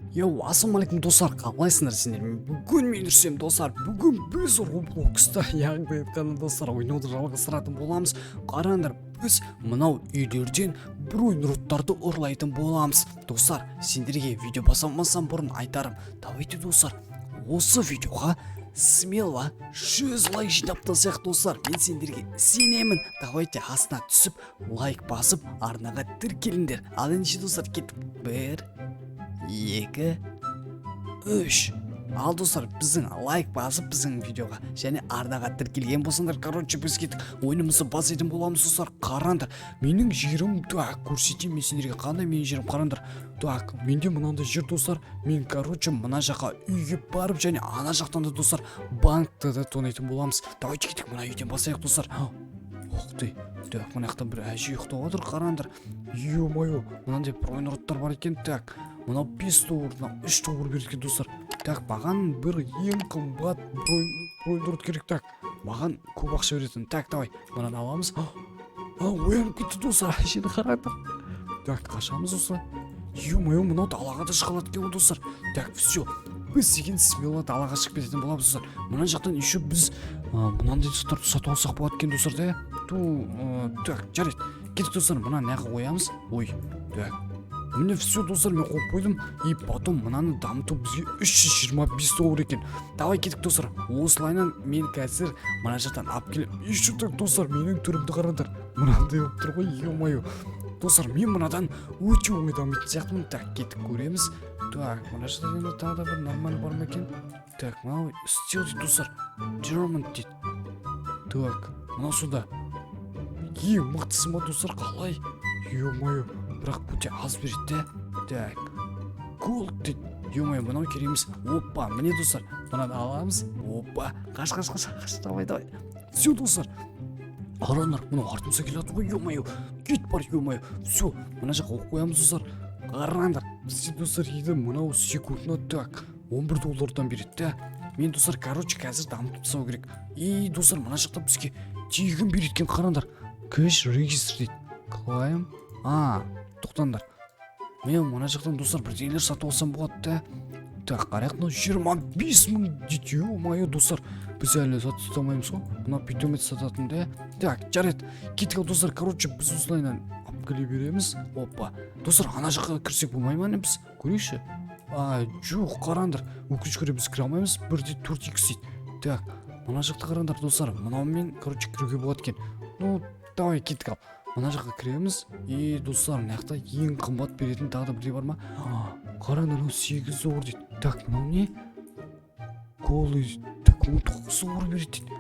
Йоу, ассалаумағалейкум, достар! Қалайсыңдар сендер? Бүгін мен Үсем, достар. Бүгін біз Роблокста, яғни айтқанда, достар, ойнауды жалғастыратын боламыз. Қараңдар, біз мынау үйлерден бройнроттарды ұрлайтын боламыз. Достар, сендерге видео бастамастан бұрын айтарым: давайте, достар, осы видеоға смело 100 лайк жинап тастайық. Достар, мен сендерге сенемін. Давайте, астына түсіп, лайк басып, арнаға тіркеліңдер. Ал ендеше, достар, кеттік. Бір, екі, үш. Ал, достар, біздің лайк басып, біздің видеоға және арнаға тіркелген болсаңдар, короче, біз кеттік, ойынымызды бастайтын боламыз. Достар, қараңдар, менің жерім. Так, көрсетейін мен сендерге, қандай менің жерім. Қараңдар, так, менде мынандай жер, достар. Мен, короче, мына жаққа үйге барып және ана жақтан да, достар, банкті да тонайтын боламыз. Давайте, кеттік, мына үйден бастайық, достар. Ух ты, так, мына жақта бір әже ұйықтап жатыр, қараңдар. Ё-моё, мынандай бройнроттар бар екен. Так, мынау 5 доллар, мынау 3 доллар береді екен, достар. Так, маған бір ең қымбат бройнрот керек. Так, маған көп ақша беретін. Так, давай мынаны аламыз. А, оянып кетті, достар, әжені қараңдар. Так, қашамыз осылай. Ё-моё, мынау далаға да шыға алады екен ғой, достар. Так, все, біз деген смело далаға шығып кететін боламыз, достар. Мына жақтан еще біз мынандай заттарды сатып алсақ болады екен, достар, да. Ту, так, жарайды, кеттік, достар, мына мына жаққа қоямыз. Ой, так, міне, все, достар, мен қойып қойдым. И потом мынаны дамыту бізге 325 доллар екен. Давай, кеттік, достар, осылайынан мен қазір мына жақтан алып келемін еще. Так, достар, менің түрімді қараңдар, мынандай болып тұр ғой. Ё-моё, достар, мен мынадан өте оңай дамитын сияқтымын. Так, кеттік, көреміз. Так, мына жақта енді тағы да бір нормальный бар ма екен? Так, мынау стил дейді, достар, German дейді. Так, мынау сонда ең мықтысы ма, достар, қалай? Ё-моё, бірақ өте аз береді да. Так, голд дейді. Ё-моё, мынау керек емес. Опа, міне, достар, мынаны аламыз. Опа, қаш, қаш, қаш, қаш, давай, давай. Все, достар, қараңдар, мынау артымызда келе жатыр ғой. Ё-моё, кет бар, ё-моё. Все, мына жаққа қойып қоямыз, достар. Қараңдар, бізде, достар, енді мынау секундына, так, 11 доллардан береді да. Мен, достар, короче, қазір дамытып тастау керек. И, достар, мына жақта бізге тегін береді екен, қараңдар. Cash register дейді, claim. А, тоқтаңдар, мен мына жақтан, достар, бірдеңелер сатып алсам болады да. Так, қарайық, мынау 25 000 дейді. Ё-моё, достар, біз әлі сатып алмаймыз ғой. Мына питомец сататын да. Так, жарайды, кеттік. Ал, достар, короче, біз осылайынан алып келе береміз. Опа, достар, ана жаққа кірсек болмай ма, не, біз көрейікші. А, жоқ, қараңдар, өкінішке орай, біз кіре алмаймыз. 1,4 икс дейді. Так, мына жақта, қараңдар, достар, мынаумен, короче, кіруге болады екен. Ну, давай, кеттік. Ал, мына жаққа кіреміз. И, достар, мына жақта ең қымбат беретін тағы да бірдеңе бар ма? А, қараңдар, мынау 8 доллар дейді. Так, мынау не, голый? Так, 19 доллар береді дейді.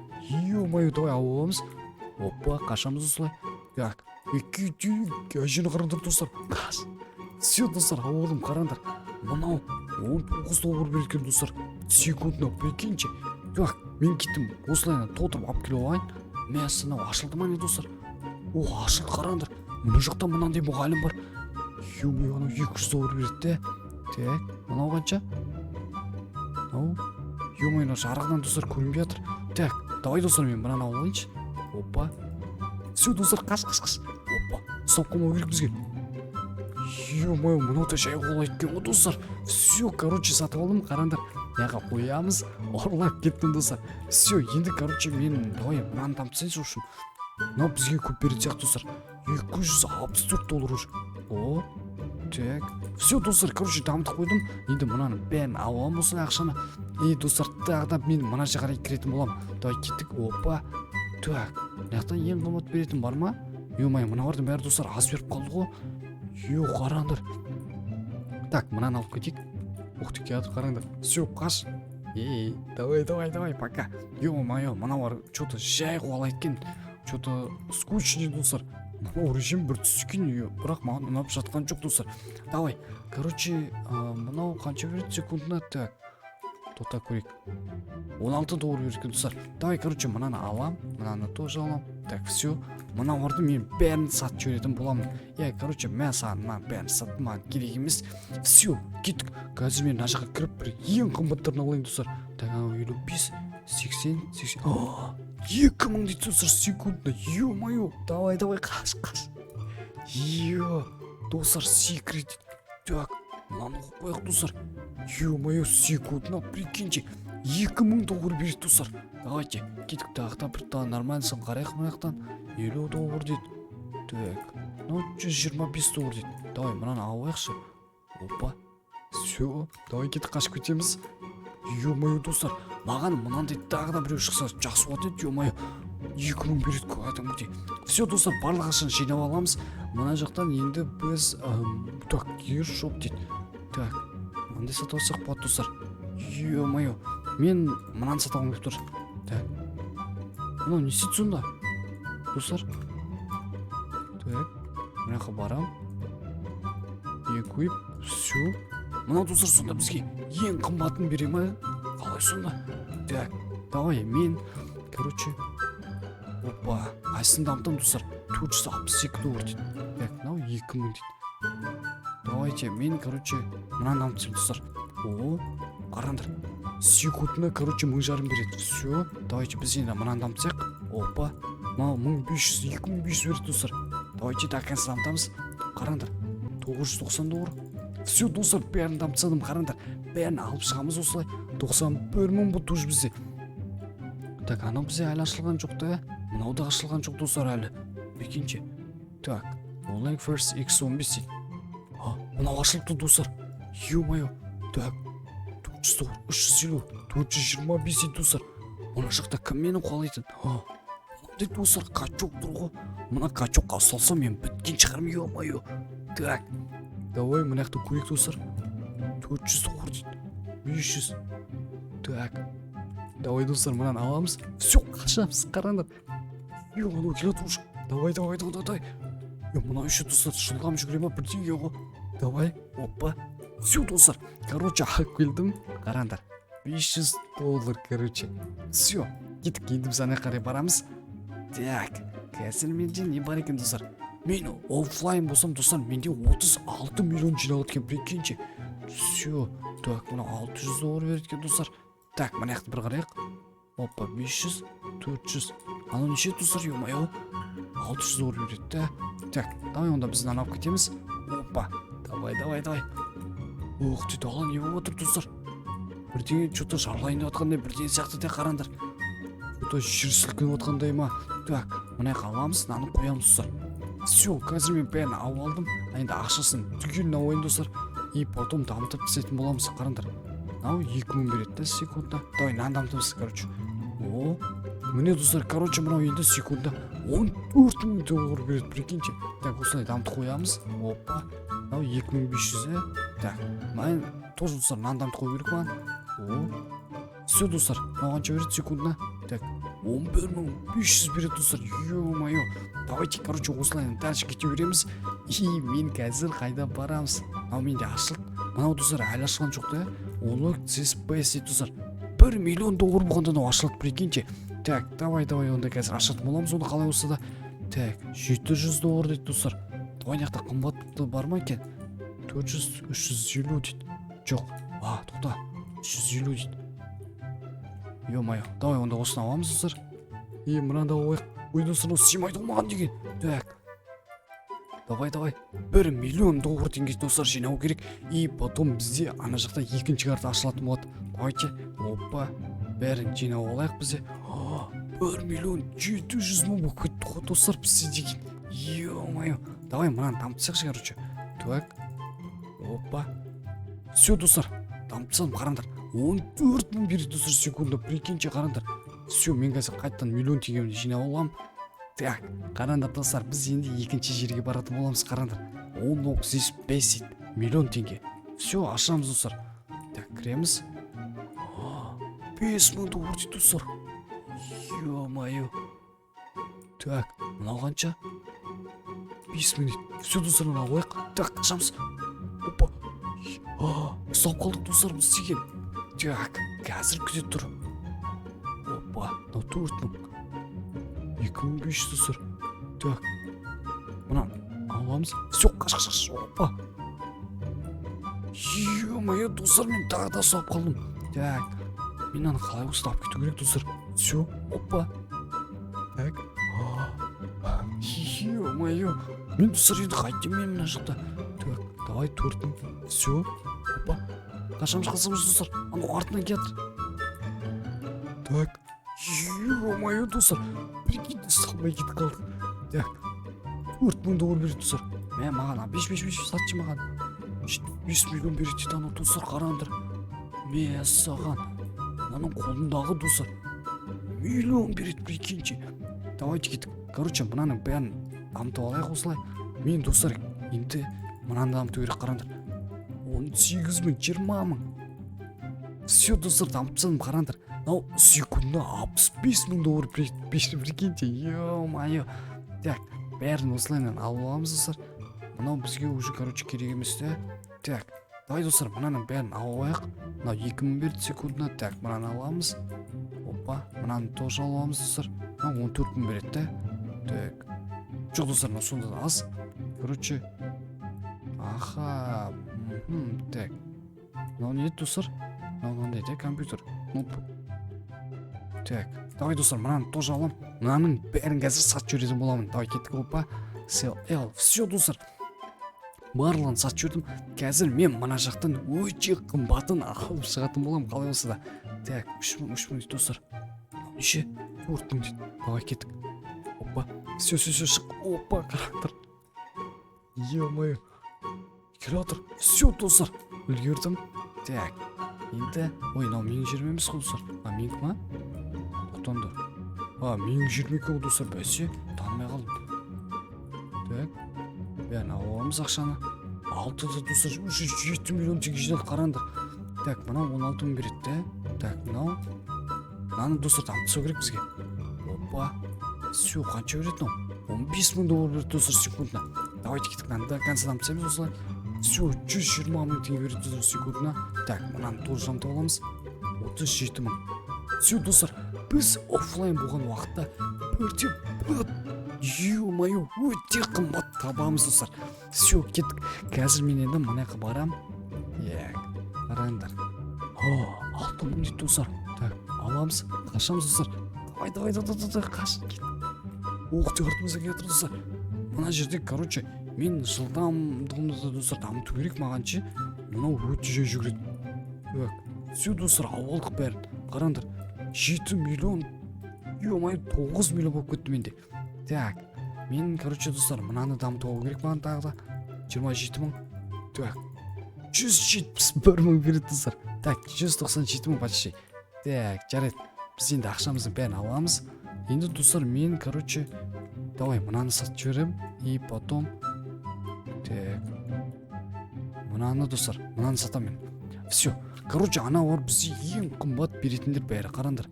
Ё-моё, давай, алып аламыз. Опа, қашамыз осылай. Так, екі, әжені қараңдар, достар, қаш. Все, достар, алып алдым. Қараңдар, мынау 19 доллар береді екен, достар, секундына, прикиньте. Так, мен кеттім, осылай толтырып алып келіп алайын. Мәссаған, мынау ашылды ма, не, достар? О, ашылды. Қараңдар, мына жақта мынандай мұғалім бар. Ё-моё, анау 200 доллар береді де. Так, мынау қанша, мынау? Ё-моё, мынау жарығынан, достар, көрінбей жатыр. Так, давай, достар, мен мынаны алып алайыншы. Опа, все, достар, қаш, қаш, қаш. Опа, ұстап қалмау керек бізге. Ё-моё, мынау да жай қуалайды екен ғой, достар. Все, короче, сатып алдым. Қараңдар, мына жаққа қоямыз. Ұрлап кеттім, достар. Все, енді, короче, мен, давай, мынаны дамытып тастайыншы. В общем, мынау бізге көп беретін сияқты, достар, 264 доллар уже. О, так, все, достар, короче, дамытып қойдым. Енді мынаның бәрін алып аламын осылай ақшаны. И, достар, тағы да мен мына жаққа қарай кіретін боламын. Давай, кеттік. Опа, так, мына жақта ең қымбат беретін бар ма? Ё-моё, мыналардың бәрі, достар, аз беріп қалды ғой. Е, қараңдар. Так, мынаны алып кетейік. Ух ты, келатыр, қараңдар. Все, қаш. Ей, давай, давай, давай, пока. Ё-моё, мыналар че то жай қуалайды екен, че то скучный, достар. Мынау режим бір түс екен, е, бірақ маған ұнап жатқан жоқ, достар. Давай, короче, мынау қанша береді секундына? Так, тоқтап көрейік. 16 доллар береді екен, достар. Давай, короче, мынаны алам, мынаны тоже алам. Так, все, мыналарды мен бәрін сатып жіберетін боламын. Иә, короче, мә саған, мынаның бәрін саттым, маған керек емес. Все, кеттік. Қазір мен мына жаққа кіріп, бір ең қымбаттарын алайын, достар. Так, анау 55, 80, 80, 2000 дейді, достар, секундына. Ё-моё, давай, давай, қаш, қаш. Е, достар, секрет. Так. Мынаны қойып қояйық, достар. Ё-моё, секундына, прикиньте, 2000 доллар береді, достар. Давайте кеттік, тағы да бір тағы нормальныйсын қарайық. Мына жақтан 50 доллар дейді. Так, мынау 125 доллар дейді. Давай мынаны алып алайықшы. Опа, все, давай кеттік, қашып кетеміз. Ё-моё, достар, маған мынандай тағы да біреу шықса, жақсы болады еді. Ё-моё, 2000 береді кәдімгідей. Все, достар, барлық ақшаны жинап аламыз мына жақтан. Енді біз так, гиршоп дейді. Так, мынандай сатып алсақ болады, достар. Ё-моё, мен мынаны сатып алғым келіп тұр. Так, мынау не істейді сонда, достар? Так, мына жаққа барамын, equip, все. Мынау, достар, сонда бізге ең қымбатын бере ма, қалай сонда? Так, давай мен, короче, опа, қайсысын дамытамын, достар? 462 доллар дейді. Так, мынау 2000 дейді. Давайте мен, короче, мынаны дамытсам, достар. О, қараңдар, секундына, короче, 1500 береді. Все, давайте біз енді мынаны дамытсақ. Опа, мынау 1500, 2500 береді, достар. Давайте до конца дамытамыз. Қараңдар, 990 доллар. Все, достар, бәрін дамытып тастадым. Қараңдар, бәрін алып шығамыз осылай. 91 000 болды уже бізде. Так, анау бізде әлі ашылған жоқ та, мынау да ашылған жоқ, достар, әлі, прикиньте. Так, онлайн first x15 дейді. А, мынау ашылыпты, достар. Ё-моё, так, 400 доллар, 350, 425 дейді, достар. Мына жақта кім мені қуалайтын? А, мынандай, достар, качок тұр ғой. Мына качокқа ұсталсам, мен біткен шығармын. Ё-моё, так, давай мына жақта көрейік, достар. 400 доллар дейді, 500. Так, давай, достар, мынаны аламыз. Все, қашамыз. Қараңдар, е, анау келеді уже. Давай, давай, давай, давай. Е, мынау еще, достар, жылдам жүгіре ма, бірдеңе ғой. Давай, опа, все, достар, короче, алып келдім. Қараңдар, 500 доллар, короче. Все, кеттік, енді біз ана қарай барамыз. Так, қазір менде не бар екен, достар? Мен оффлайн болсам, достар, менде 36 миллион жиналады екен, прикиньте. Все, так, мына 600 доллар береді екен, достар. Так, мына жақты бір қарайық. Опа, 500, 400. Анау неше, достар? Ё-моё, 600 доллар береді да. Так, давай онда біз мынаны алып кетеміз. Опа, давай, давай, давай. Ух ты, дала не болып отыр, достар? Бірдеңе че то жарылайын деп жатқандай, бірдеңе сияқты де. Қараңдар, че то жер сілкініп жатқандай ма? Так, мына жаққа аламыз, мынаны қоямыз, достар. Все, қазір мен бәрін алып алдым. А енді ақшасын түгелін алайын, достар, и потом дамытып тастайтын боламыз. Қараңдар, мынау 2000 береді да секундта. Давай мынаны дамытамыз, короче. О, міне, достар, короче, мынау енді секундта 14 000 доллар береді, прикиньте. Так, осылай дамытып қоямыз. Опа, мынау 2500, иә. Так, мына тоже, достар, мынаны дамытып қою керек маған. О, все, достар, мынау қанша береді секундына? Так, 11 500 береді, достар. Ё-моё, давайте, короче, осылай дальше кете береміз. И мен қазір қайда барамыз? Мынау менде ашылды. Мынау, достар, әлі ашылған жоқ та. Олог CSPS дейді, достар. 1 миллион доллар болғанда мынау ашылады, прикиньте. Так, давай, давай, онда қазір ашатын боламыз оны қалай болса да. Так, 700 доллар дейді, достар. Давай, мына жақта қымбатты бар ма екен? 400, 350 дейді. Жоқ, а, тоқта, 350 дейді. Ё-моё, давай онда осыны аламыз, достар. И мынаны да алайық. Ой, достар, мынау сыймайды ғой маған деген. Так, давай, давай, 1 миллион доллар теңге, достар, жинау керек. И потом бізде ана жақта екінші карта ашылатын болады. Давайте, опа, бәрін жинап алайық. Бізде 1 миллион 700 мың болып кетті ғой, достар, бізде деген. Ё-моё, давай мынаны дамытсақшы, короче. Так, опа, все, достар, дамытып тастадым. Қараңдар, 14 000 береді, достар, секундта, прикиньте. Қараңдар, все, мен қазір қайтадан миллион теңгемді жинап аламын. Так, қараңдар, достар, біз енді екінші жерге баратын боламыз. Қараңдар, 19 бес дейді, миллион теңге. Все, ашамыз, достар. Так, кіреміз. 5000 доллар дейді, достар. Ё-моё, так, мынау қанша? 5000 дейді. Все, достар, мынаны алайық. Так, қашамыз. Опа, ұсталып қалдық, достар, біз деген. Так, қазір күте тұр. Опа, мынау 4000, 2500, достар. Так, мынаны аламыз. Все, қаш, қаш, қаш. Опа, ё-моё, достар, мен тағы да ұсталып қалдым. Так, мен мынаны қалай ұстап кету керек, достар? Все, опа, так, ё-моё, мен, достар, енді қайтемін мен мына жақта? Так, давай. Давай, 4000. Все, опа, қашамыз, қашамыз, достар, анау артынан келатыр. Так, ё-моё, достар, прикиньте, салмай кетіп қалдық. Так, 4000 доллар береді, достар. Мә, маған, беш, беш, беш, сатшы маған. 5 миллион береді дейді анау, достар, қараңдар. Мә саған, мынаның қолындағы, достар, миллион береді, прикиньте. Давайте, кеттік. Короче, мынаның бәрін дамытып алайық осылай. Мен, достар, енді мынаны дамыту керек, қараңдар. 18 000, 20 000. Все, достар, дамытып тастадым, қараңдар. Мынау секундына 65 000 доллар береді, прикиньте, ё-моё. Так, бәрін осылайынан алып аламыз, достар. Мынау бізге уже, короче, керек емес та. Так, давай, достар, мынаның бәрін алып алайық. Мынау 2000 берді секундына. Так, мынаны аламыз. Опа, мынаны тоже алып аламыз, достар. Мынау 14 000 береді да. Так, жоқ, достар, мынау сонда да аз, короче. Аха, так, мынау не еді, достар? Мынау мынандай да, компьютер, ноутбук. Так, давай, достар, мынаны тоже аламын. Мынаның бәрін қазір сатып жіберетін боламын. Давай, кеттік. Опа, sell all. Все, достар, барлығын сатып жібердім. Қазір мен мына жақтан өте қымбатын алып шығатын боламын, қалай болса да. Так, 3000, 3000 дейді, достар. Мынау неше? 4000 дейді. Давай, кеттік. Опа, все, все, все, шық. Опа, қараңдар, ё-моё, келе жатыр. Все, достар, үлгердім. Так, енді, ой, мынау менің жерім емес қой, достар. А, менікі ма? Тоқтаңдар, а, менің жерім екен ғой, достар. Бәсе, танымай қалдым. Так, бәрін алып аламыз, ақшаны. Алтыда, достар, уже 7 миллион теңге жиналды, қараңдар. Так, мынау 16 000 береді да. Так, мынау, мынаны, достар, дамытып тастау керек бізге. Опа, все, қанша береді мынау? 15 000 доллар береді, достар, секундына. Давайте, кеттік, мынаны до конца дамытып тастаймыз осылай. Все, 120 000 теңге береді, достар, секундына. Так, мынаны тоже дамытып аламыз, 37 000. Все, достар, біз оффлайн болған уақытта бірде бір, ё-моё, өте қымбат табамыз, достар. Все, кеттік. Қазір мен енді мына жаққа барамын. Так, қараңдар, о, 6000 дейді, достар. Так, аламыз, қашамыз, достар. Давай, давай, давай, давай, давай, қаш, кет. Ух ты, артымыздан келе жатыр, достар. Мына жерде, короче, мен жылдамдығымды да, достар, дамыту керек маған ше. Мынау өте жай жүгіреді. Так, все, достар, алып алдық бәрін, қараңдар. 7 миллион, ё-моё, 9 миллион болып кетті менде. Так, мен, короче, достар, мынаны дамытып алу керек маған тағы да. 27 000. Так, 171 000 береді, достар. Так, 197 000 почти. Так, жарайды, біз енді ақшамыздың бәрін аламыз енді, достар. Мен, короче, давай, мынаны сатып жіберемін и потом, так, мынаны, достар, мынаны сатамын мен. Все, короче, аналар бізге ең қымбат беретіндер бәрі, қараңдар.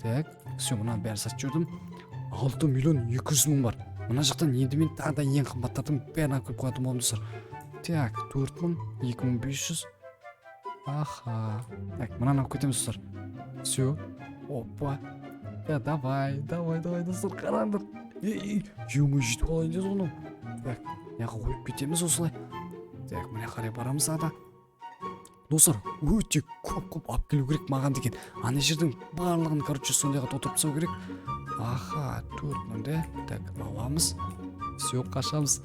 Так, все, мынаның бәрін сатып жібердім. 6 200 000 бар мына жақтан. Енді мен тағы да ең қымбаттардың бәрін алып келіп қоятын боламын, достар. Так, 4000, 2500. Аха, так, мынаны алып кетеміз, достар. Все, опа. Да, давай, давай, давай, достар, қараңдар. Ей, ей, ё, жетіп алайын деді ғой мынау. Так, мына жаққа қойып кетеміз осылай. Так, мына қарай барамыз тағы да, достар. Өте көп көп алып келу керек маған деген. Ана жердің барлығын, короче, сондайға толтырып тастау керек. Аха, 4000 да. Так, аламыз. Все, қашамыз.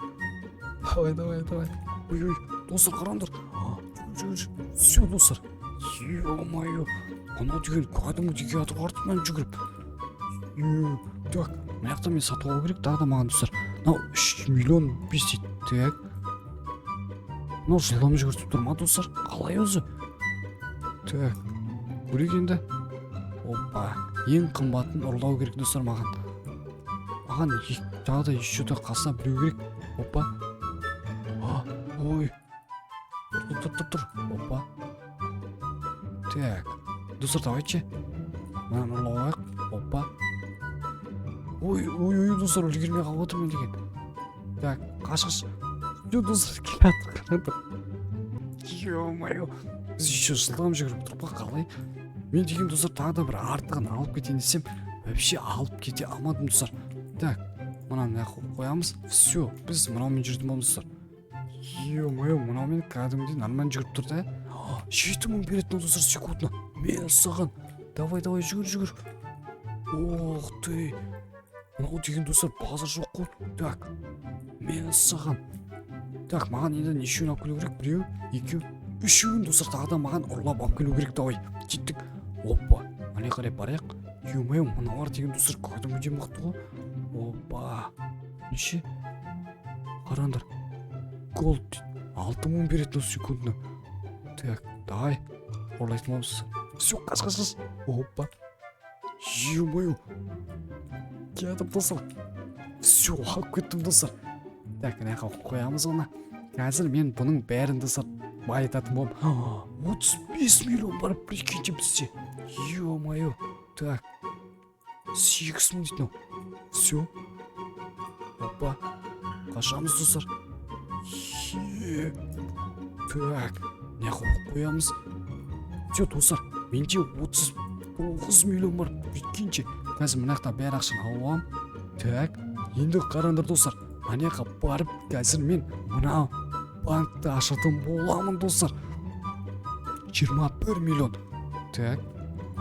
Давай, давай, давай. Ой, ой, достар, қараңдар. Все, достар, ё-моё, анау деген кәдімгідей келатыр ғой артымнан жүгіріп. Е, так, мына жақта мен сатып алу керек тағы да маған, достар. Мынау 3,5 миллион дейді. Так, мынау жылдам жүгіртіп тұр ма, достар, қалай өзі? Так, көрейік енді. Опа, ең қымбатын ұрлау керек, достар, маған. Маған тағы да, еще да қасына біреу керек. Опа, а, ой, тұр, тұр, тұр, тұр. Опа, так, достар, давайте мынаны ұрлап алайық. Опа, ой, ой, ой, достар, үлгермей қалып отырмын деген. Так, қаш, қаш. Все, достар, келе жатыр, қараңдар. Ё-моё, біз еще жылдам жүгіріп тұрып па, қалай? Мен деген, достар, тағы да бір артығын алып кетейін десем, вообще алып кете алмадым, достар. Так, мынаны мына жаққа қоямыз. Все, біз мынаумен жүретін боламыз, достар. Ё-моё, мынаумен кәдімгідей нормально жүгіріп тұр да. 7000 береді мынау, достар, секундына. Мен саған, давай, давай, жүгір, жүгір. Ох ты, мынау деген, достар, базар жоқ қой. Так, мен саған. Так, маған енді нешеуін алып келу керек? Біреу, екеу, үшеуін, достар, тағы да маған ұрлап алып келу керек. Давай, кеттік. Опа, ана қарай барайық. Ё-моё, мыналар деген, достар, кәдімгідей мықты ғой. Опа, неше? Қараңдар, gold дейді, 6000 береді секундына. Так, давай, ұрлайтын боламыз. Все, қаш, қаш, қаш. Опа, ё-моё, келатыр, достар. Все, алып кеттім, достар. Так, мына жаққа қоямыз оны. Қазір мен бұның бәрін, достар, байытатын боламын. 35 миллион бар, прикиньте, бізде. Ё-моё. Так, 8000 дейді мынау. Все, опа, қашамыз, достар. Е, так, мына жаққа қоямыз. Все, достар, менде 39 миллион бар, прикиньте. Қазір мына жақта бәрі ақшаны алып аламын. Так, енді қараңдар, достар, ана жаққа барып, қазір мен мына банкті ашатын боламын, достар. 21 миллион. Так,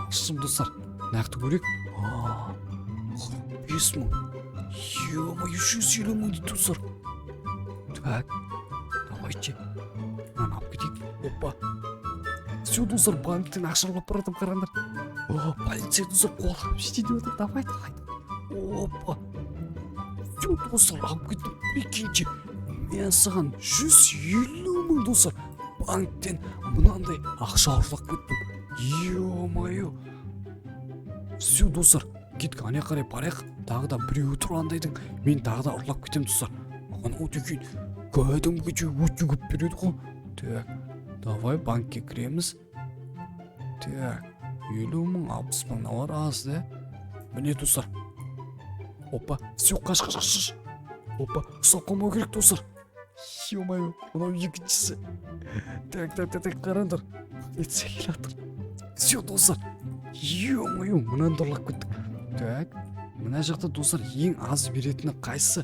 аштым, достар. Мына жақты көрейік. 45 000. Ё-моё, 150 000 дейді, достар. Так, давайте мынаны алып кетейік. Опа, все, достар, банктен ақша ұрлап бара жатырмын, қараңдар. О, полиция, достар, қуалап жетейін деп жатыр. Давай, давай. Опа, все, достар, алып кеттім. Прикиньте, мен саған 150 000, достар, банктен мынандай ақша ұрлап кеттім. Ё-моё. Все, достар, кеттік, ана қарай барайық. Тағы да біреуі тұр андайдың. Мен тағы да ұрлап кетемін, достар. Анау деген кәдімгідей өте көп береді ғой. Так, давай, банкке кіреміз. Так, 50 000, 60 000, мыналар аз да. Міне, достар. Опа, все, қаш, қаш, қаш, қаш. Опа, ұстап қалмау керек, достар. Ё-моё, мынау екіншісі. Так, так, так, так, қараңдар, полиция келе жатыр. Все, достар, ё-моё, мынаны да ұрлап кеттік. Так, мына жақта, достар, ең аз беретіні қайсысы?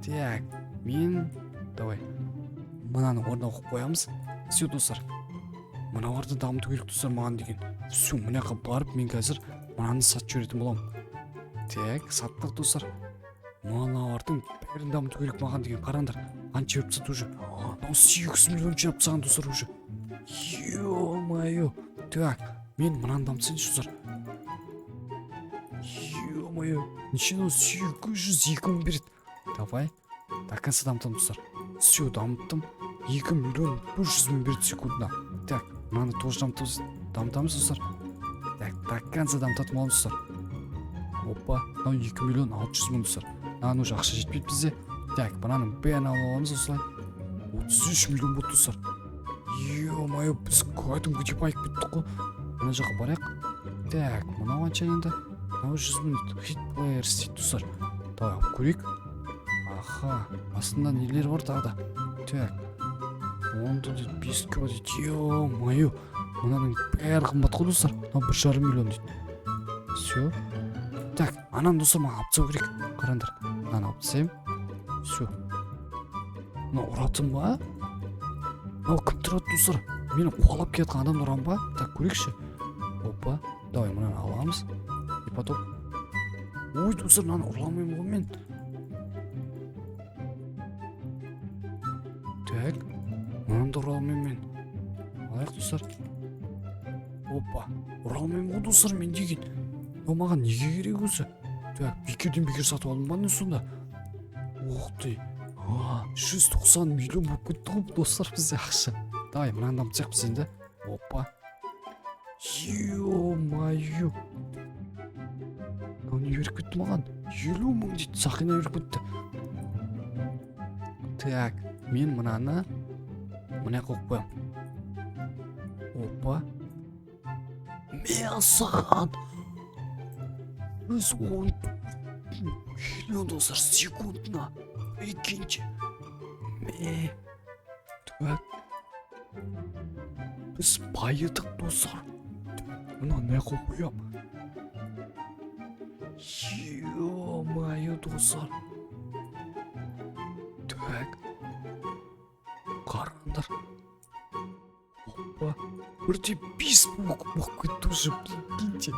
Так, мен, давай, мынаны орнына қойып қоямыз. Все, достар, мыналарды дамыту керек, достар, маған деген. Все, мына жаққа барып, мен қазір мынаны сатып жіберетін боламын. Так, саттық, достар. Мыналардың бәрін дамыту керек маған деген. Қараңдар, қанша беріп тастады уже. Мынау 8 миллион жинап тастаған, достар, уже. Ё-моё. Так, мен мынаны дамытсайыншы, достар. Ё-моё, неше мынау? 802 000 береді. Давай, до конца дамытамын, достар. Все, дамыттым. 2 100 000 береді секундына. Так, мынаны тоже дамытамыз, дамытамыз, достар. Так, до конца дамытатын боламыз, достар. Опа, мынау 2 600 000, достар. Мынаған уже ақша жетпейді бізде. Так, мынаның бәрін алып аламыз осылай. 33 миллион болды, достар. Ё-моё, біз кәдімгідей байып кеттік қой. Мына жаққа барайық. Так, мынау қанша енді? Мынау 100 000 дейді. Хит плеерс дейді, достар. Давай, алып көрейік. Аха, астында нелер бар тағы да? Так, онды дейді, 5К дейді. Ё-моё, мынаның бәрі қымбат қой, достар. Мынау 1,5 миллион дейді. Все, так, ананы, достар, маған алып тастау керек. Қараңдар, мынаны алып тастаймын. Все, мынау ұратын ба? Мынау кім тұрады, достар? Мені қуалап келе жатқан адамды ұрамын ба? Так, көрейікші. Опа, давай, мынаны аламыз. И потом, ой, достар, мынаны ұрламаймын ғой мен. Так, мынаны да ұра алмаймын мен. Алайық, достар. Опа, ұра алмаймын ғой, достар, мен деген. Мынау маған неге керек өзі? Так, бекерден бекер сатып алдым ба не сонда? Ух ты, 190 миллион болып кетті ғой, достар, бізде ақша. Давай, мынаны дамытсақ біз енді. Опа, ё-моё, мынау не беріп кетті маған? 50 000 дейді, сақина беріп кетті. Так, мен мынаны мына қойып қоямын. Опа, мен саған 114 миллион, достар, секундына, прикиньте. Ме, так, біз байыдық, достар. Мына мына қойып қоямын. Ё-моё, достар. Так, қараңдар. Опа, 1,5 болып кетті уже, прикиньте.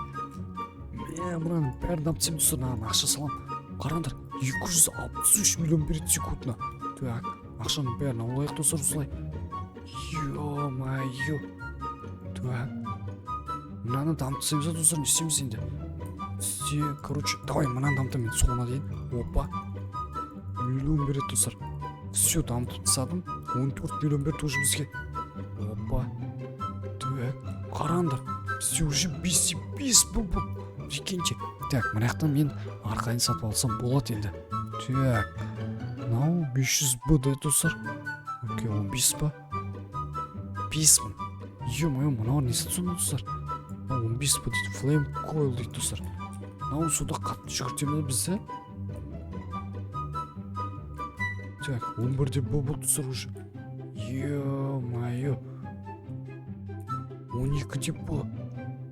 Мә, мынаның бәрін дамытсам, достар, мынаған ақша саламын. Қараңдар, 263 миллион береді секундына. Так. Ақшаның бәрін аулайық, достар, осылай. Ё-моё. Так, мынаны дамытып тастаймыз ба, достар? Не істейміз енді бізде? Короче, давай мынаны дамытамын мен соңына дейін. Опа, миллион береді, достар. Все, дамытып тастадым. 14 миллион берді уже бізге. Опа, так, қараңдар, бізде уже 5,5 бұл. Прикиньте. Так, мына жақтан мен арқайын сатып алсам болады енді. Так, мынау 500 б да, достар. Окей, 15 па, 5000. Ё-моё, мынау не сонда, достар? Мынау 15 б дейді, флейм койл дейді, достар. Мынау суда қатты жүгірте ме бізді? Так, 11-де б болды, достар, уже. Ё-моё, 12-де б.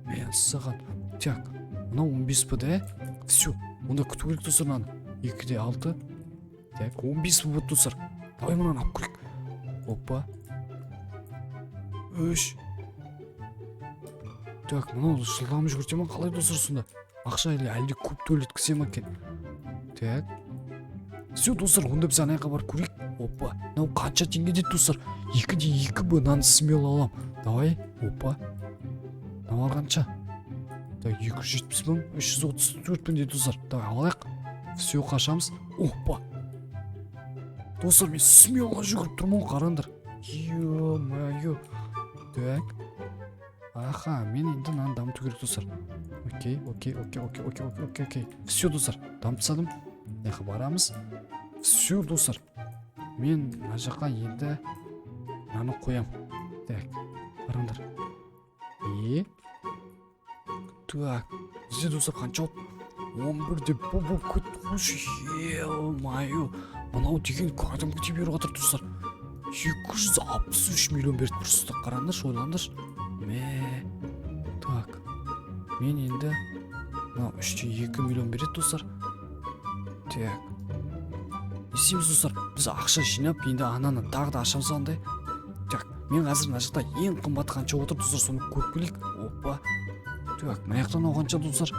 Мәссаған. Так, мынау 15 б да. Все, онда күту керек, достар, мынаны. 2-де 6. Так, 15 б болды, достар. Давай мынаны алып көрейік. Опа, 3. Так, мынау жылдам жүгірте ма, қалай, достар, сонда? Ақша или әлде көп төлеткізе ма екен? Так, все, достар, онда біз ана жаққа барып көрейік. Опа, мынау қанша теңге дейді, достар? 2-де 2 б. Мынаны смело аламын. Давай, опа, мыналар қанша? Так, 270 000, 334 000 дейді, достар. Давай, алайық. Все, қашамыз. Опа, достар, мен смело жүгіріп тұрмын ғой, қараңдар. Ё-моё. Так, аха, мен енді мынаны дамыту керек, достар. Окей, окей, окей, окей, окей, окей, окей, окей. Все, достар, дамытып тастадым. Мына жаққа барамыз. Все, достар, мен мына жаққа енді мынаны қоям. Так, қараңдар. И так, бізде, достар, қанша болды? 11-де б болып кетті ғой. Ё-моё, мынау деген кәдімгідей беріп жатыр, достар. 263 миллион берді просто. Қараңдаршы, ойлаңдаршы. Мә, так, мен енді мынау 3,2 миллион береді, достар. Так, не істейміз, достар? Біз ақша жинап, енді ананы тағы да ашамыз андай. Так, мен қазір мына жақта ең қымбат қанша отыр, достар, соны көріп келейік. Опа, так, мына жақта мынау қанша, достар?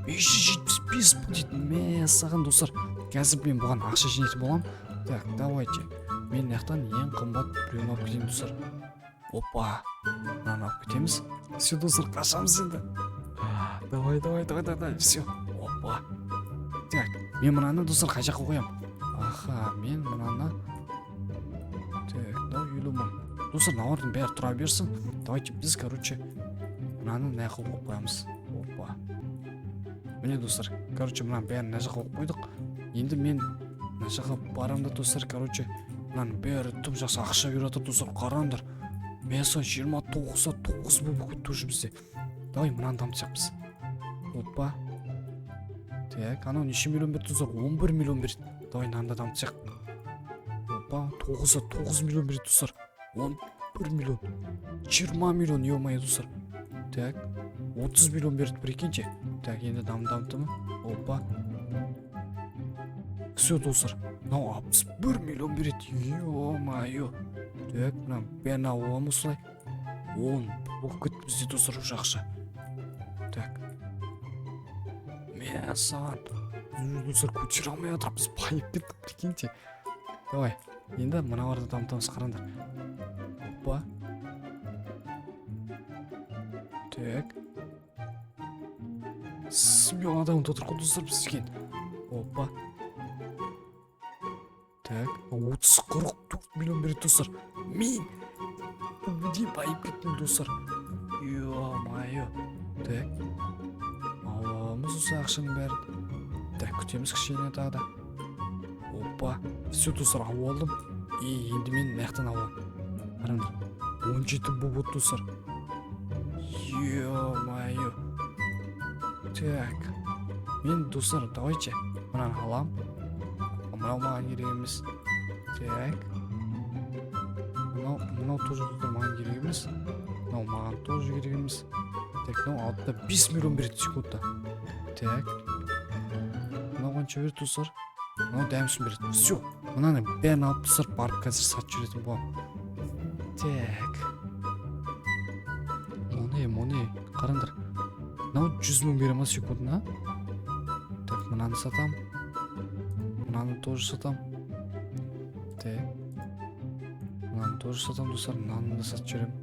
575 мың дейді. Мәссаған, достар, қазір мен бұған ақша жинайтын боламын. Так, давайте мен мына жақтан ең қымбат біреуін алып кетейін, достар. Опа, мынаны алып кетеміз. Все, достар, қашамыз енді. Давай, давай, давай, давай. Все, опа. Так, мен мынаны, достар, қай жаққа қоямын? Аха, мен мынаны, так, мынау 50 000, достар. Мыналардың бәрі тұра берсін. Давайте біз, короче, мынаны мына жаққа қойып қоямыз. Опа, міне, достар, короче, мынаның бәрін мына жаққа қойып қойдық. Енді мен мына жаққа барамын да, достар, короче, мынаның бәрі тым жақсы ақша беріп жатыр, достар. Қараңдар, мәссаған, 29-да 9 болып кетті уже бізде. Давай мынаны дамытсақ біз. Опа, так, анау неше миллион берді, достар? 11 миллион берді. Давай мынаны да дамытсақ. Опа, 9-да 9 миллион береді, достар. 11 миллион, 20 миллион. Ё-моё, достар. Так, 30 миллион берді, прикиньте. Так, енді дамытты ма? Опа, все, достар, мынау 61 миллион береді. Ё-моё. Так, мына бәрін алып аламын осылай. 10 болып кетті бізде, достар, уже ақша. Так, мәссаған, достар, көтере алмай жатырмыз, байып кеттік, прикиньте. Давай енді мыналарды дамытамыз, қараңдар. Опа, так, смело дамытып отыр ғой, достар, біз деген. Опа, так, 30, 44 миллион береді, достар. Мен кәдімгідей байып кеттім, достар. Ё-моё. Так, аламыз осы ақшаның бәрін. Так, күтеміз кішкене тағы да. Опа, все, достар, алып алдым. И енді мен мына жақтан аламын. Қараңдар, 17 болып, достар. Ё-моё. Так, мен, достар, давайте мынаны аламын. Мынау маған керек емес. Так, мынау тоже, достар, маған керек емес. Мынау маған тоже керек емес. Так, мынау 6,5 миллион береді секундта. Так, мынау қанша береді, достар? Мынау дәмсін береді. Все, мынаны бәрін алып, достар, барып қазір сатып жіберетін боламын. Так, моне, қараңдар, мынау 100 000 бере ма секундына? Так, мынаны сатам, мынаны тоже сатам. Так, мынаны тоже сатамын, достар. Мынаны да сатып жіберемін.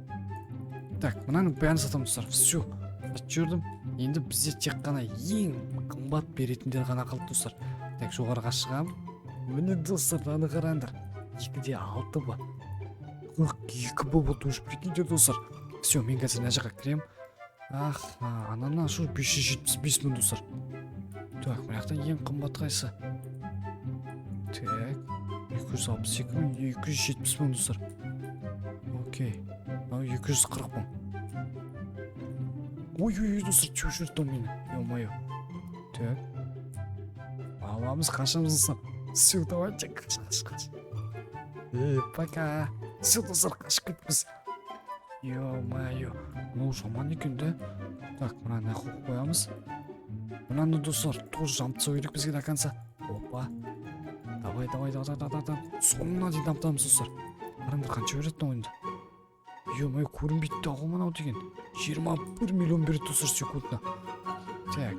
Так, мынаның бәрін сатамын, достар. Все, сатып жібердім. Енді бізде тек қана ең қымбат беретіндер ғана қалды, достар. Так, жоғарыға шығамын. Міне, достар, мынаны қараңдар: 2 де 6 б, 42 б болды уже, прикиньте, достар. Все, мен қазір мына жаққа кіремін. Аха, ананы ашу 575 000, достар. Так, мына жақта ең қымбат қайсы? Так, 262 000, 270 000, достар. Окей, мынау 240 000. Ой, ой, ой, достар, теуіп жіберді мынау мені, ё-моё. Так, аламыз, қашамыз, достар. Все, давайте, қаш, қаш, қаш. Ей, пока. Все, достар, қашып кетіппіз. Ё-моё, мынау жаман екен да. Так, мынаны мына қойып қоямыз. Мынаны, достар, тоже жамып тастау керек бізге до конца. Опа, давай, давай, давай, давай, давай, соңына дейін дамытамыз, достар. Қараңдар, қанша береді мынау енді? Ё-моё, көрінбейді да ғой мынау деген. 21 миллион береді, достар, секундына. Так,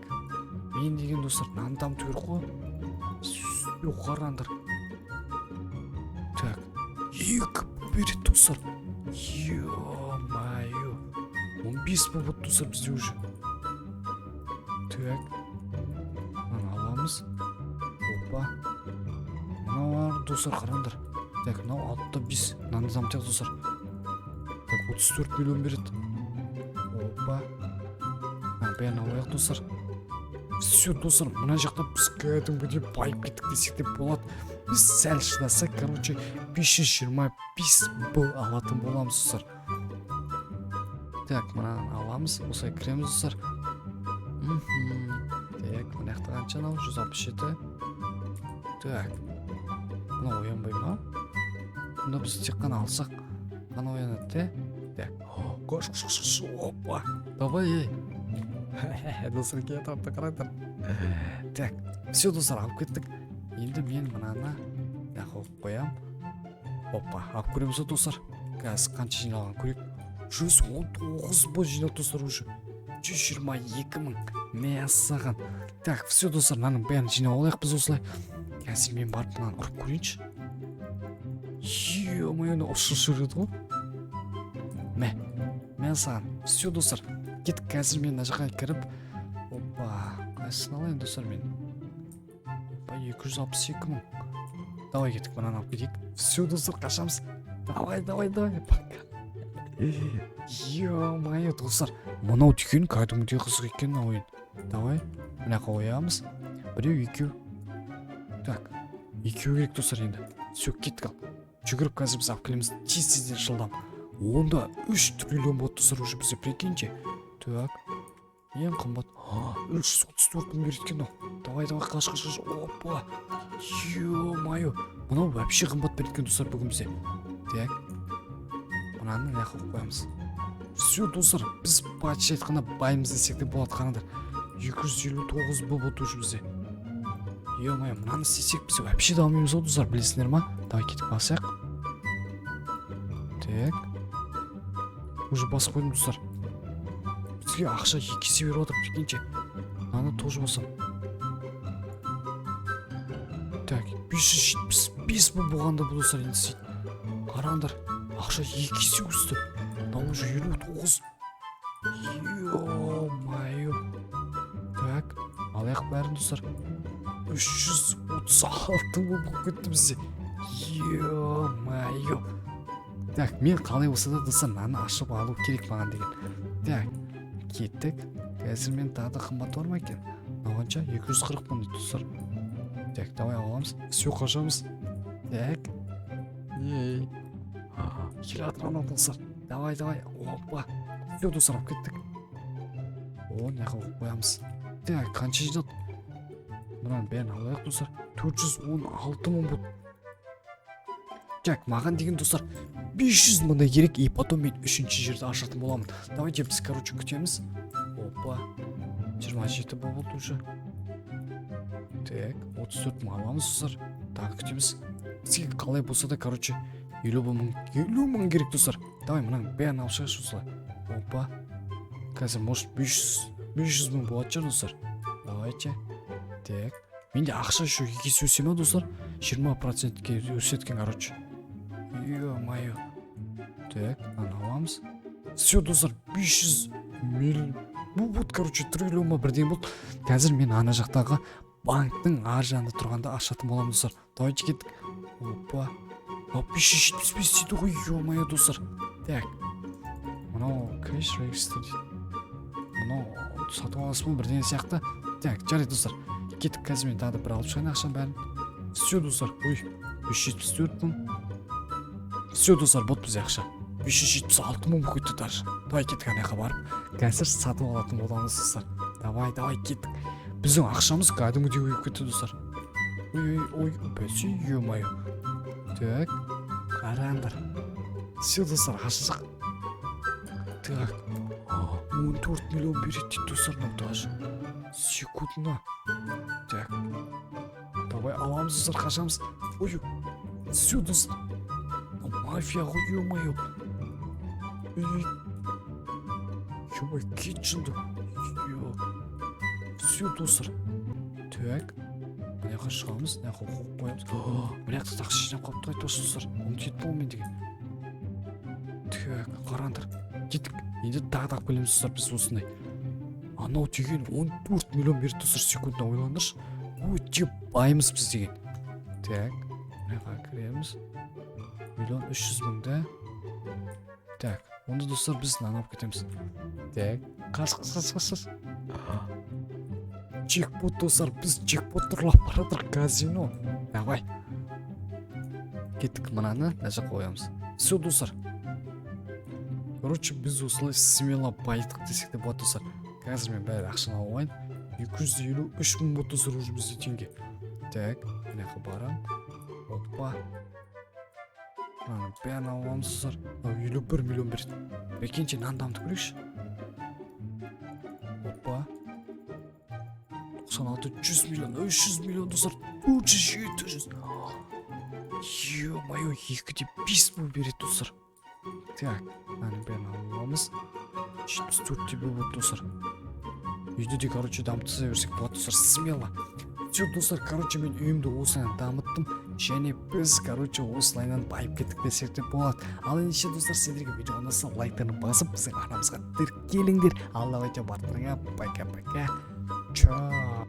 мен деген, достар, мынаны дамыту керек қой. Все, қараңдар. Так, екі береді, достар. Ё-моё, 15 болды, достар, бізде уже. Так, мынаны аламыз. Опа, мыналар, достар, қараңдар. Так, мынау 6 да 5. Мынаны дамытайық, достар. Так, 34 миллион береді. Опа, мынаның бәрін алайық, достар. Все, достар, мына жақта біз кәдімгідей байып кеттік десек те болады. Біз сәл шыдасақ, короче, 525 б алатын боламыз, достар. Так, мынаны аламыз, осылай кіреміз, достар. Так, мына жақта қанша мынау? 167. Так, мынау оянбай ма? Мұнда біз тек қана алсақ қана оянады де. Так, қош, қош, қош, қош. Опа, давай, ей, достар, келе жатыр, қараңдар. Так, все, достар, алып кеттік. Енді мен мынаны мына қойып қоямын. Опа, алып көреміз ғой, достар. Қазір қанша жиналғанын көрейік. 119 б жиналды, достар, уже 122 000. Мәссаған. Так, все, достар, мынаның бәрін жинап алайық біз осылай. Қазір мен барып мынаны ұрып көрейінші. Ё-моё, мына ұшып жүреді ғой. Мә, мә саған. Все, достар, кеттік. Қазір мен мына жаққа кіріп, опа, қайсысын алайын, достар, мен? Опа, 262 000. Давай, кеттік, мынаны алып кетейік. Все, достар, қашамыз. Давай, давай, давай, пока. Ё-моё, достар, мынау дүкен кәдімгідей қызық екен, мына ойын. Давай, мына жаққа қоямыз. Біреу, екеу. Так, екеу керек, достар, енді. Все, кеттік. Ал жүгіріп қазір біз алып келеміз тез, тезден, жылдам. Онда 3 триллион болады, достар, уже бізде, прикиньте. Так, ең қымбат 334 000 береді екен мынау. Давай, давай, қаш, қаш, қаш. Опа, ё-моё, мынау вообще қымбат береді екен, достар, бүгін бізде. Так, мынаны мына жаққа қойып қоямыз. Все, достар, біз почти айтқанда баймыз десек те болады. Қараңдар, 259 б болды уже бізде. Ё-моё, мынаны істесек, біз вообще дамимыз ғой, достар, білесіңдер ма? Давай, кетіп басайық. Так, уже басып қойдым, достар. Бізге ақша екі есе беріп жатыр, прикиньте. Мынаны тоже басамын. Так, 575 б болғанда бұл, достар, енді істейді. Қараңдар, ақша екі есе өсті. Мынау уже 59. Ё-моё. Так, алайық бәрін, достар. 336 мың болып кетті бізде. Ё-моё. Так, мен қалай болса да, достар, мынаны ашып алу керек маған деген. Так, кеттік. Қазір мен тағы да қымбат бар ма екен? Мынау қанша? 240 мың дейді, достар. Так, давай, аламыз. Все, қашамыз. Так, ей, келе жатыр анау, достар. Давай, давай. Опа, все, достар, алып кеттік. О, мына жаққа қойып қоямыз. Так, қанша жинады? Мынаның бәрін алайық, достар. 416 мың болды. Так, маған деген, достар, 500 мыңдай керек. И потом мен үшінші жерді ашатын боламын. Давайте біз, короче, күтеміз. Опа, 27 болды уже. Так, 34 мың аламыз, достар. Тағы күтеміз. Бізге қалай болса да, короче, 50 мың, 50 мың керек, достар. Давай, мынаның бәрін алып шығайықшы осылай. Опа, қазір, может, 500 мың болатын шығар, достар. Давайте. Так, Менде ақша еще екі есе өсе ма, достар? 20%-ке өседі екен, короче. Ё-моё. Так, мынаны аламыз. Все, достар, 500 миллион. Бұл вот, короче, триллион ба, бірдеңе болды. Қазір мен ана жақтағы банктың ар жағында тұрғанда ашатын боламын, достар. Давайте, кеттік. Опа. Мынау 575 дейді ғой, ё-моё, достар. Так. Мынау cash register дейді. Мынау сатып аласыз ба, бірдеңе сияқты. Так, жарайды, достар. Кеттік, қазір мен тағы да бір алып шығайын ақшаның бәрін. Все, достар. Ой, 574 мың. Все, достар, болды бізде ақша. 576 мың болып кетті даже. Давай, кеттік, ана жаққа барып қазір сатып алатын боламыз, достар. Давай, давай, кеттік. Біздің ақшамыз кәдімгідей көбейіп кетті, достар. Ой, ой, ой, бәсе, ё-моё. Так, қараңдар. Все, достар, ашсақ. Так, 14 миллион береді дейді, достар, мынау даже секундына. Так, давай, аламыз, достар, қашамыз. Ой, все, достар, мынау мафия ғой, ё-моё. Ей, ё-моё, кет, жынды. Все, достар. Так, мына жаққа шығамыз, мына жаққа қойып қоямыз. Мына жақта да ақша жинап қалыпты ғой, айтпақшы, достар. Ұмытып кеттім ғой мен деген. Так, қараңдар, кеттік. Енді тағы да алып келеміз, достар, біз осындай. Анау деген 14 миллион берді, достар, секундына. Ойлаңдаршы, өте баймыз біз деген. Так, мына жаққа кіреміз. 1 300 000 да. Так, онда, достар, біз мынаны алып кетеміз. Так, қаш, қаш, қаш, қаш, қаш. Джекпот, достар, біз джекпот ұрлап бара жатырмық, казино. Давай, кеттік, мынаны мына жаққа қоямыз. Все, достар, короче, біз осылай смело байыдық десек те болады, достар. Қазір мен бәрі ақшаны алып алайын. 253 мың болды, достар, уже бізде теңге. Так, мына жаққа барамын. Опа, мынаның бәрін алып аламыз, достар. Мынау 51 миллион береді. Прикиньте, мынаны дамытып көрейікші. Опа, 96, 100 миллион, 300 миллион, достар, 400, 700. Ё-моё, 2,5 мың береді, достар. Так, мынаның бәрін алып аламыз. 74 те болды, достар. Үйді де, короче, дамытса берсек болады, достар, смело. Все, достар, короче, мен үйімді осылай дамыттым және біз, короче, осылайынан байып кеттік десек те болады. Ал ендеше, достар, сендерге видео ұнаса, лайктарын басып, біздің арнамызға тіркеліңдер. Ал давайте, барлықтарыңа пока, пока, чао.